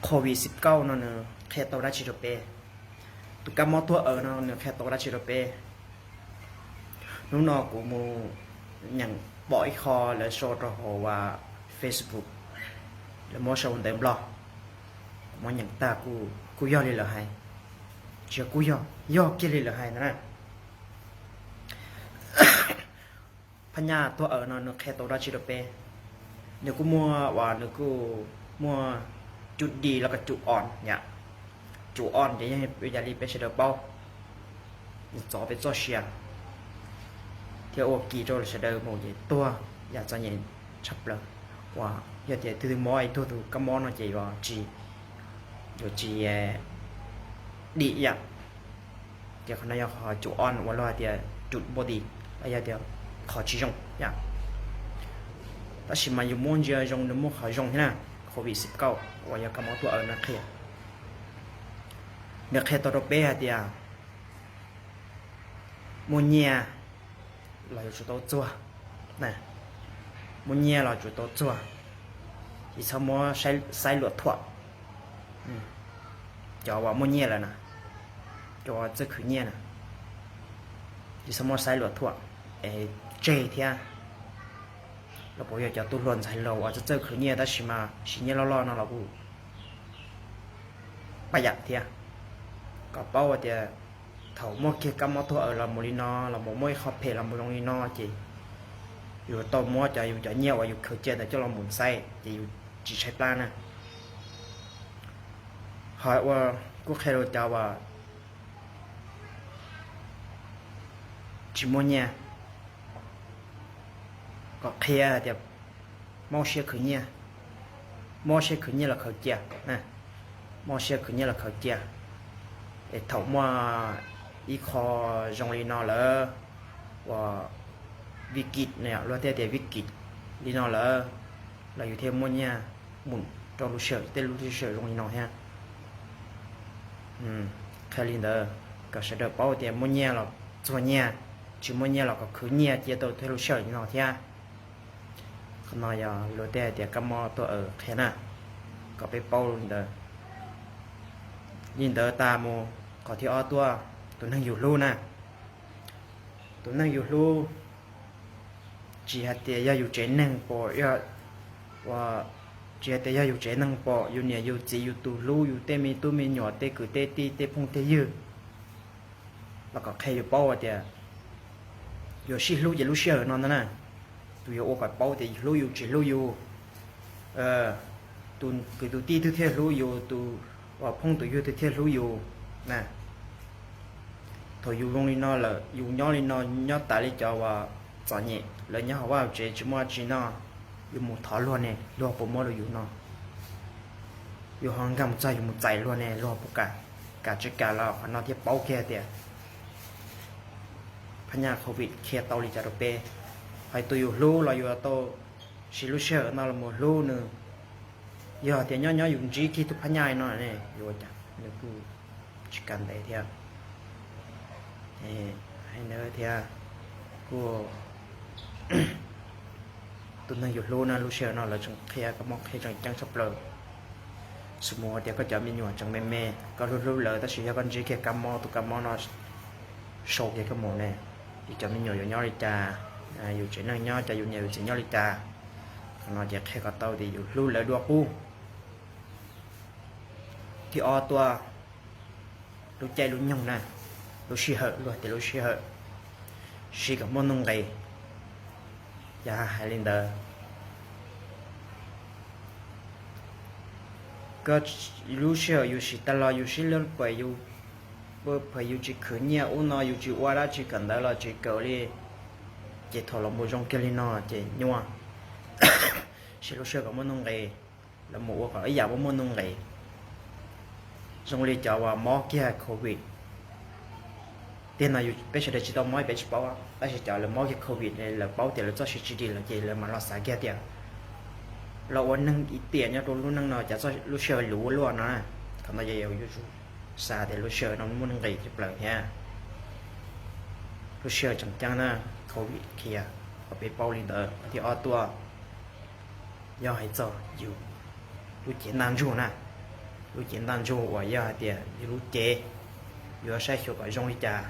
Covid xib kauj no nws qhia tau dab tsi rau peb? Tus kab mob tuag aws no nws qhia tau dab tsi rau peb? Hnub no kuv mus nyeem pom ib qho lawv sau rau hauv Facebook, lawv muab sau ntawv Nplog, kuv muab nyeem tag kuj yog li lawv hais, tsis yog kuj yog, yog kiag li lawv hais ntawd na. Phab nyaj tuag aws no nws qhia tau dab tsi rau peb? Nws kuj muaj uas nws kuj muaj cub di los kom cub on yom. Cub on ces yog yam li peb sawv daws paub, nws txov peb txoj sia thiab ua kis rau sawv daws mus ces tuag yam txom nyem tshaj plaws. Uas yog tias tus twg mob ib tug tus kab mob no ces yuav tsis, yuav tsis dim yam. Ces qhov no yog qhov cub on uas luag hais tias cub body, los yog tias qhov tsis zoo yom. Tab sis mas yus muab ntsia zoo nws muaj qhov zoo thiab na. Covid xib kauj uas yog kab mob tuag aws no qhia, nws qhia tau rau peb hais tias muaj nyiaj los yuav tsum tau txuag, muaj nyiaj los tsum tau txuag, tsis txhob muab xaiv luam thuam. Cov uas muaj nyiaj lawm na, cov uas txawj khwv nyiaj na, tsis txhob muab xaiv luam thuam es tseg thiab. Los puas yog cov tub hluas ntxhais laus uas txawj txawj khwv nyiaj tab sis mas siv nyiaj loj loj no los kuj paj yam thiab. Kom paub tias thaum muaj kiag kab mob tuag aws los mus li no, los mus muaj ib qho phem los mus zoo li no ces yus tau muab cov yus cov nyiaj uas yus khwv cia ntawd coj los mus xaiv ces yus tsis tshaib plab na. Ho ua kuj qhia rau cov uas tsis muaj nyiaj, kom qhia hais tias mob siab khwv nyiaj, mob siab khwv nyiaj los khaws cia, mob siab khwv nyiaj los khaws cia. Es thaum muaj ib qho zoo li no lawm, uas vij kis, luag thiaj tias vij kis li no lawm, los yus thiaj muaj nyiaj mus rau lub sij hawm, tej lub sij hawm zoo li no thiab. Qhia li ntawd kom sawv daws paub tias muaj nyiaj los txuag nyiaj, tsis muaj nyiaj los kom khwv nyiaj cia tau tej lub sij hawm li no thiab. Qhov no yog luag tej hais tias kab mob tuag aws qhia na, kom peb paub li ntawd. Li ntawd tas mus qhov thib ob tuaj, tus neeg yus hlub na. Tus neeg yus hlub, tsis hais tias yog yus tsev neeg pom, tsis hais tias yog yus tsev neeg pom, yus niam yus txiv, yus tus hlub, yus tej me tub me nyuam, tej kwv tej tij, tej phooj tej ywg, los kom qhia yus paub tias yuav sib hlub ces lub sij hawm no ntag na, tus yuav ua kom paub tias hlub yus tsis hlub yus. Tus kwv tus tij twg thiaj hlub yus, tus uas phooj tus ywg twg thiaj hlub yus na. Thaum yus zoo li no lawm, yus nyob li no, nyob tas li cov uas txom nyem, lawv nyob hauv vaj hauv tsev tsis muaj dab tsi noj, yus mus thov luag ne, luag puas muab rau yus noj? Yus ho nkag mus txog yus mus txais luag ne, luag puas kam? Kam tsis kam los qhov no thiaj paub kiag tias phab nyaj covid qhia tau li cas rau peb. Hais tus yus hlub los yus tau siv lub sij hawm no los mus hlub nws. Yog tias nyob nyob yus ntsib kiag tus phab nyaj no ne, yuav ua cas? Nws kuj tsis kam ntev thiab. Hais ntawd thiab, kuj tus neeg yus hlub na, lub sij hawm no lawv tseem qhia kab mob qhia tseem ceeb tshaj plaws. Xws mus tias koj cov me nyuam tseem me me, koj hlub hlub lawv tab sis yog koj ntsib kiag kab mob, tus kab mob no sau kiag koj mus ne, yus cov me nyuam yuav nyob li cas? Yus tsev neeg nyob, cov yus niam yus txiv nyob li cas? Qhov no ces qhia kom tau tias yus hlub lawv dua qub. Thib ob tuaj, lub caij lub nyoog na, lub sij hawm, luag tias lub sij hawm, siv kom muaj nuj nqis. Yog hais li ntawd, koj, lub sij hawm yus siv tag los yus sib lab pam, yus, pam yus tsis khwv nyiaj ub no, yus tsis ua dab tsi kawm ntawv los tsis kawm li, ces thaum los mus zoo kiag li no ces nyuaj. Siv lub sij hawm kom muaj nuj nqis, los mus ua kom ib yam muaj muaj nuj nqis. Zoo li cov uas mob kiag covid, tiam no peb sawv daws tsis tau mob peb tsis paub, tab sis cov lawv mob kiag covid lawv paub tias lawv txoj sia tsis dim lawm ces lawv mam los xav kiag tias los ua neeg ib tiam nyob rau lub neej no cas lub sij hawm luv ua luaj no. Qhov no yog yuav tsum xav tias lub sij hawm no muaj nuj nqis tshaj plaws thiab. Lub sij hawm tseem ceeb na, covid qhia kom peb paub li ntawd. Qhov thib ob tuaj, yog hais txog yus lub cev ntaj ntsug na, lub cev ntaj ntsug uas yog hais tias yus lub cev, yuav saib xyuas kom zoo li cas.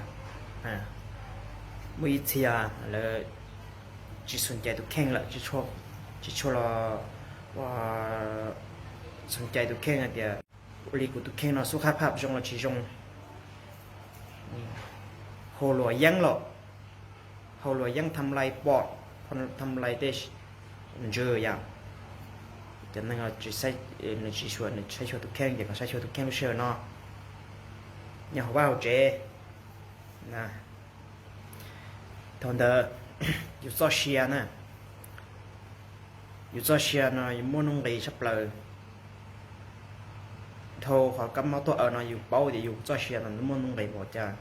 Muaj ib txhia lawv tsis xum cais tus kheej lawm, tsis tshua los xum cais tus kheej hais tias ua li kuv tus kheej no xub qab phaj zoo los tsis zoo. Hau luam yeeb los, hau luam yeeb tham lais pom, tham lais tej ntsws yam. Cov neeg tsis, nws tsis xyuas, nws saib xyuas tus kheej ces kom saib xyuas tus kheej lub sij hawm no nyob hauv vaj hauv tsev. Thaum ntawd yus txoj sia na, yus txoj sia no yus muaj nuj nqis tshaj plaws. Dhau qhov kab mob tuaj aws no yus paub tias yus txoj sia no muaj nuj nqis npaum cas.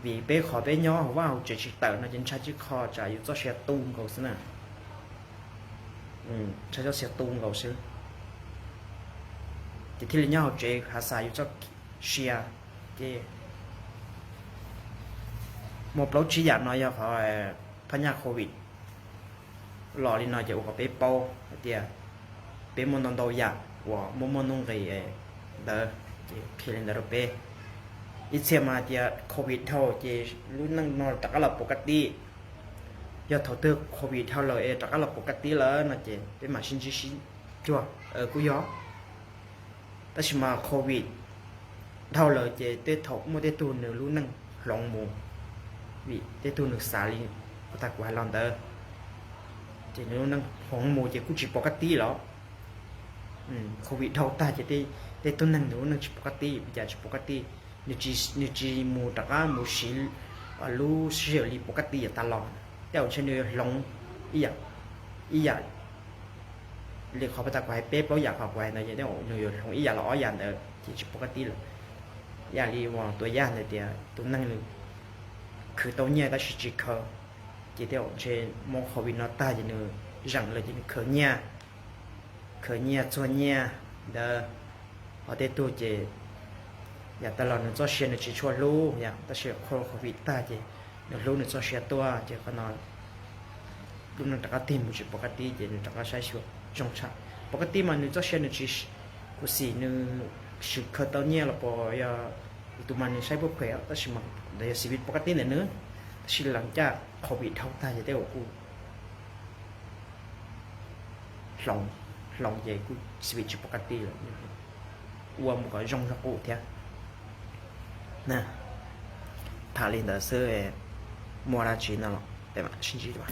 Vim peb qhov peb nyob hauv vaj hauv tsev tsis tawm no ces ntshai tib qho tsam yus txoj sia tu nkaus xwb na. Ntshai txoj sia tu nkaus xwb. Ces thiaj li nyob hauv tsev hav xas yus txoj sia. Ces muaj plaub tsib yam no yog qhov phaj nyaj covid los li no ces ua kom peb paub hais tias peb muaj ntau ntau yam uas muaj muaj nuj nqis ntawd, ces qhia li ntawd rau peb. Ib txhia mas hais tias covid dhau ces lub neej no rov qab los pov kab tib. Yog thaum twg covid dhau lawm es rov qab los pov kab tib lawm no ces peb mam sib ntsib sib cuag, kuj yog. Tab sis mas covid dhau lawm ces tej thaum muaj tej tug nws lub neej hloov mus, vim tej tug nws xav li uas tag kuv hais los ntawd, ces nws lub neej hloov mus ces kuj tsis pov kab tib los. Covid dhau tag ces tej tug neeg nws lub neej tsis pov kab tib, vim cas tsis pov kab tib? Nws tsis mus rov qab mus siv lub sij hawm li pov kab tib yav tag los. Tej zaum ntshe nws yuav hloov ib yam, ib yam li qhov uas tag kuv hais peb plaub yam qhov kuv hais ntawd ces tej zaum nws yuav hloov ib yam los ob yam ntawd ces tsis pov kab tib lawm. Ib yam li uas tuaj yaj ntawd tias tus neeg nws khwv tau nyiaj tab sis tsis khaws, ces tej zaum ntshe muaj covid no tag ces nws zeem lawm ces nws khaws nyiaj, khaws nyiaj txuag nyiaj ntawd. Ho tej tug ces yav tag los nws txoj sia nws tsis tshua hlub yom, tab sis qhov covid tag ces nws hlub nws txoj sia tuaj ces qhov no lub neej rov qab tig mus tsis pov kab tib ces nws rov qab saib xyuas zoo tshaj. Pov kab tib mas nws txoj sia nws tsis, kuv xim nws sim khaws tau nyiaj los puas yog tus mas nws saib puab phem tab sis mas ntawd yog xis vis pov kab tib ntawm nws. Tab sis leej caj covid dhau tag ces tej zaum kuj hloov, hloov ces kuj xis vis tsis pov kab tib lawm, ua mus kom zoo zog qub thiab. Tham li ntawd xwb, muaj dab tsi no los peb mam sib ntsib dua.